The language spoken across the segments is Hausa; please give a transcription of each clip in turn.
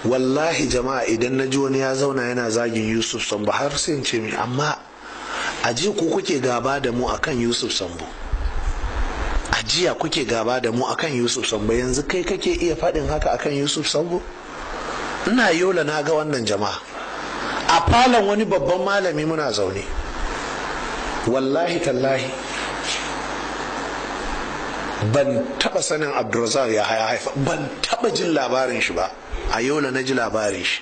Wallahi jama'a, idan na ji wani ya zauna yana zagin Yusuf Sambo, har sai in ce mai, amma a jiya ku kuke gaba da mu akan Yusuf Sambo, a jiya kuke gaba da mu akan Yusuf Sambo, yanzu kai kake iya faɗin haka akan Yusuf Sambo? Ina Yola na ga wannan jama'a, a falon wani babban malami muna zaune. Wallahi tallahi ban taba sanin Abdulrazak ya haifa, ban taba jin labarin shi ba. A Yola na ji labarin shi,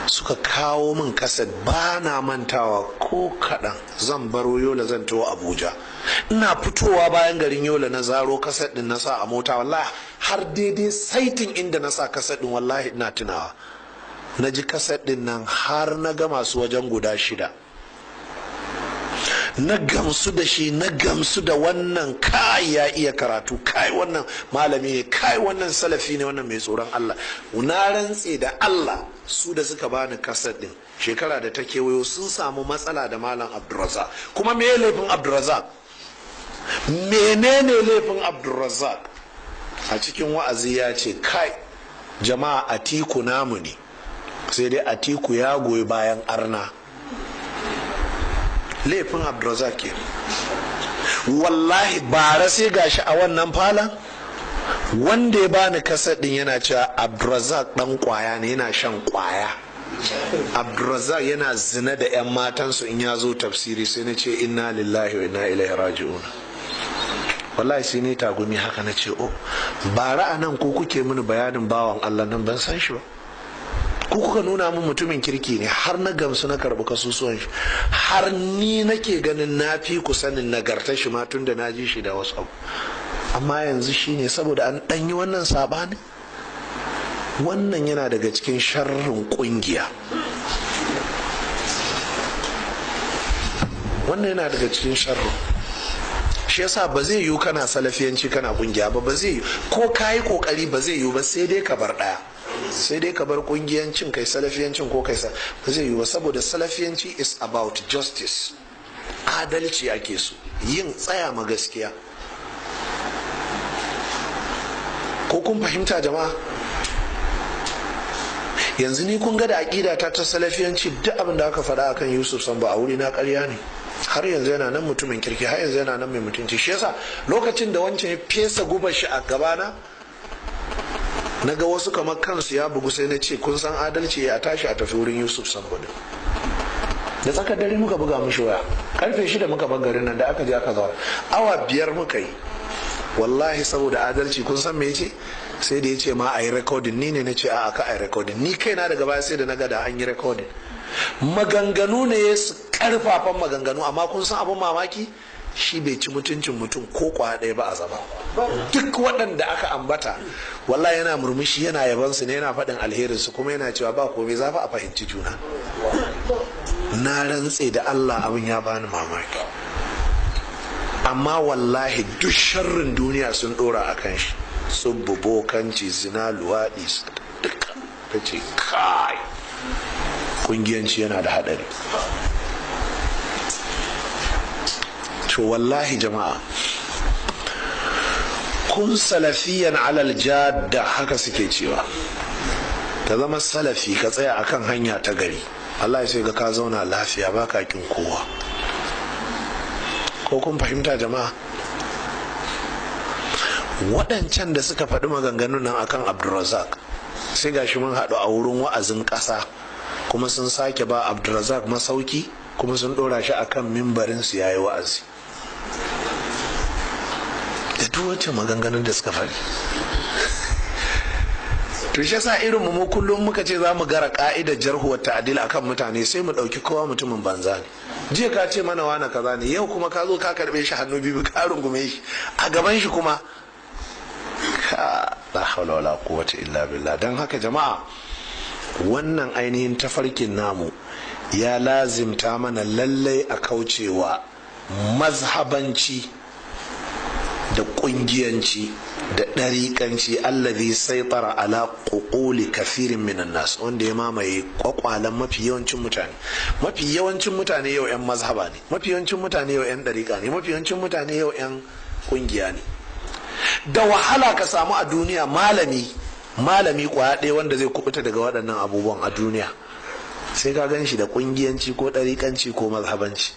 suka kawo min kaset, ba na mantawa ko kaɗan. Zan baro Yola zan taho Abuja, ina fitowa bayan garin Yola na zaro kaset ɗin na sa a mota. Wallahi har daidai saitin inda na sa kaset ɗin, wallahi ina tunawa, na ji kaset ɗin nan har na gama su wajen guda 6. Na gamsu da shi, na gamsu da wannan, kai ya iya karatu, kai wannan malami ne, kai wannan salafi ne, wannan mai tsoron Allah. Na rantse da Allah, su da suka bani kaset din, shekara da ta kewayo sun samu matsala da Malam Abdulrazak. Kuma me laifin Abdulrazak? Menene laifin Abdulrazak? A cikin wa'azi ya ce, kai jama'a, Atiku namu ne, sai dai Atiku ya goyi bayan arna. Laifin Abdulrazak ke. Wallahi bara sai gashi a wannan falon, wanda ya bani kaset din yana cewa Abdulrazak dan kwaya ne, yana shan kwaya, Abdulrazak yana zina da yan matansu in ya zo tafsiri. Sai na ce, inna lillahi wa inna ilaihi raji'un. Wallahi sai ne tagumi haka, na ce, oh, bara a nan ko kuke mini bayanin bawan Allah nan, ban san shi ba, ku kuka nuna min mutumin kirki ne, har na gamsu na karɓi kasusuwan shi, har ni nake ganin na fi ku sanin nagartar shi ma tun da na ji shi da wasu abu. Amma yanzu shine saboda an ɗanyi wannan saɓanin. Wannan yana daga cikin sharrin ƙungiya, wannan yana daga cikin sharrin. Shi yasa ba zai yiwu kana salafiyanci kana ƙungiya ba, ba zai yiwu. Ko ka yi ƙoƙari ba zai yiwu ba, sai dai ka bar ɗaya, sai dai ka bar kungiyancin kai salafiyancin, ko kai ba zai yiwu, saboda salafiyanci is about justice, adalci ake so, yin tsaya ma gaskiya. Ko kun fahimta jama'a? Yanzu ni kun ga da aƙida ta ta salafiyanci, duk abin da aka faɗa akan Yusuf Sambo a wuri na ƙarya ne. Har yanzu yana nan mutumin kirki, har yanzu yana nan mai mutunci. Shi yasa lokacin da wancan ya fesa gubar shi a gabana, na ga wasu kamar kansu ya bugu, sai na ce, kun san adalci, ya tashi a tafi wurin Yusuf Sambo din. Da tsakar dare muka buga mishi waya, karfe 6 muka bar garin nan, da aka je aka zauna awa 5 muka yi. Wallahi saboda adalci, kun san me yace? Sai da yace ma a yi recording. Ni ne na ce a'a, ka a yi recording. Ni kaina daga baya sai da na ga da an yi recording. Maganganu ne su karfafan maganganu, amma kun san abin mamaki, shi bai ci mutuncin mutum ko kwa ɗaya ba a zama. Duk waɗanda aka ambata, wallahi yana murmushi, yana yaban su ne, yana faɗin alherin su, kuma yana cewa ba komai, za fa a fahimci juna. Na rantse da Allah abin ya bani mamaki. Amma wallahi duk sharrin duniya sun ɗora a kan shi, tsubbu, bokanci, zina, luwaɗi, duka. Ta ce, kai, kungiyanci yana da haɗari. To wallahi jama'a, kun salafiyan alal jadda, haka suke cewa, ka zama salafi, ka tsaya akan hanya ta gari, Allah ya sai ga ka zauna lafiya, ba ka kin kowa. Ko kun fahimta jama'a? Waɗancan da suka faɗi maganganun nan akan Abdulrazak, sai gashi mun haɗu a wurin wa'azin ƙasa, kuma sun sake ba Abdulrazak masauki, kuma sun ɗora shi akan mimbarin su yayi wa'azi da duk wancan maganganun da suka faɗi. To shi yasa irin mu kullum muka ce za mu gara ka'idar jarhu wa ta'dil akan mutane, sai mu ɗauki kowa mutumin banza ne. Jiya ka ce mana wani kaza ne, yau kuma ka zo ka karɓe shi hannu biyu, ka rungume shi a gaban shi, kuma ka la hawla wala quwwata illa billah. Dan haka jama'a, wannan ainihin tafarkin namu ya lazimta mana lallai a kaucewa mazhabanci da kungiyanci da ɗariƙanci, allazi saitara ala ƙuƙuli kafirin minan nas, wanda ya mamaye kwakwalan mafi yawancin mutane. Mafi yawancin mutane yau 'yan mazhaba ne, mafi yawancin mutane yau 'yan ɗariƙa ne, mafi yawancin mutane yau 'yan ƙungiya ne. Da wahala ka samu a duniya malami Malami kwaya ɗaya wanda zai kubuta daga waɗannan abubuwan a duniya, sai ka gan shi da ƙungiyanci ko ɗariƙanci ko mazhabanci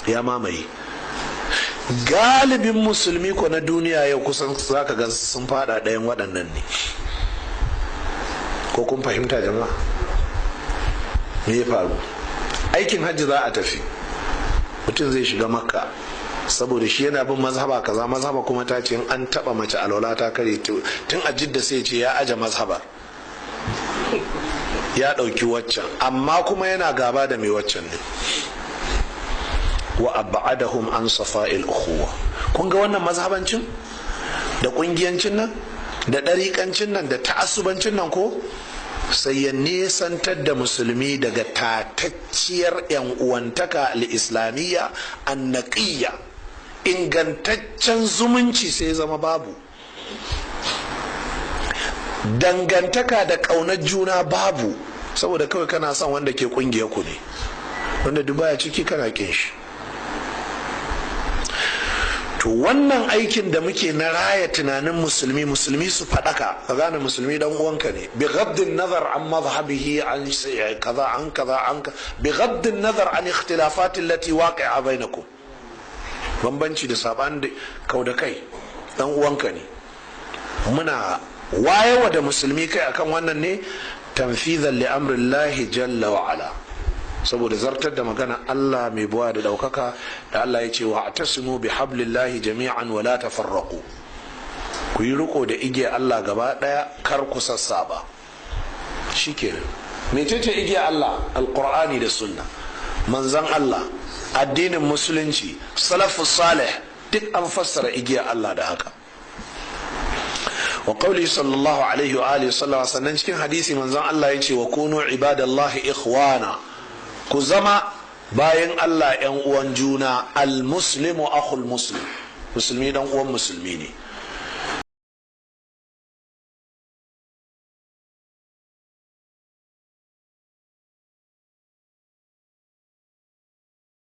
ya mamaye. Galibin musulmi ko na duniya yau, kusan zaka ga sun fada ɗayan waɗannan ne. Ko kun fahimta, jama'a? Me ya faru? Aikin hajji za a tafi, mutum zai shiga Makka, saboda shi yana bin mazhaba kaza, mazhaba kuma ta ce in an taba mace alwala ta kare. Tun a Jidda sai ce ya aje mazhabar, ya ɗauki waccan, amma kuma yana gaba da mai waccan ne. Wa ab'adahum an safa'il ukhuwa. Kun ga wannan mazhabancin da kungiyancin nan da ɗariƙancin nan da ta'assubancin nan ko, sai ya nesantar da musulmi daga tatacciyar yan uwantaka al-islamiyya annaqiyya. Ingantaccen zumunci sai zama babu, dangantaka da ƙaunar juna babu, saboda kawai kana son wanda ke ƙungiyar ku ne, wanda duk baya ciki kana kin shi. To, wannan aikin da muke na raya tunanin musulmi, musulmi su faɗaka, ka gane musulmi dan uwanka ne, bi ghaddin nazar an mazhabihi, an kaza, an kaza, an bi ghaddin nazar an ikhtilafat allati waqi'a bainakum, bambanci da saban da kau da kai, dan uwanka ne. Muna wayewa da musulmi kai akan wannan ne, tanfizan li amrillahi jalla wa ala, saboda zartar da magana Allah mai buwa da daukaka, da Allah ya ce: "Wa atasimu bi hablillahi jami'an wa la tafarraqu." Ku yi riko da igiya Allah gaba daya, kar ku sassaba. Shikenan. Mecece igiya Allah? Alqur'ani da sunna manzon Allah, addinin musulunci, salafus salih, duk an fassara igiya Allah da haka. Wa qawli sallallahu alaihi wa alihi sallam, sannan cikin hadisi manzon Allah ya ce: "Wa kunu ibadallahi ikhwana." Ku zama bayan Allah yan uwan juna. Al-muslimu akhul muslim, musulmi dan uwan musulmi ne.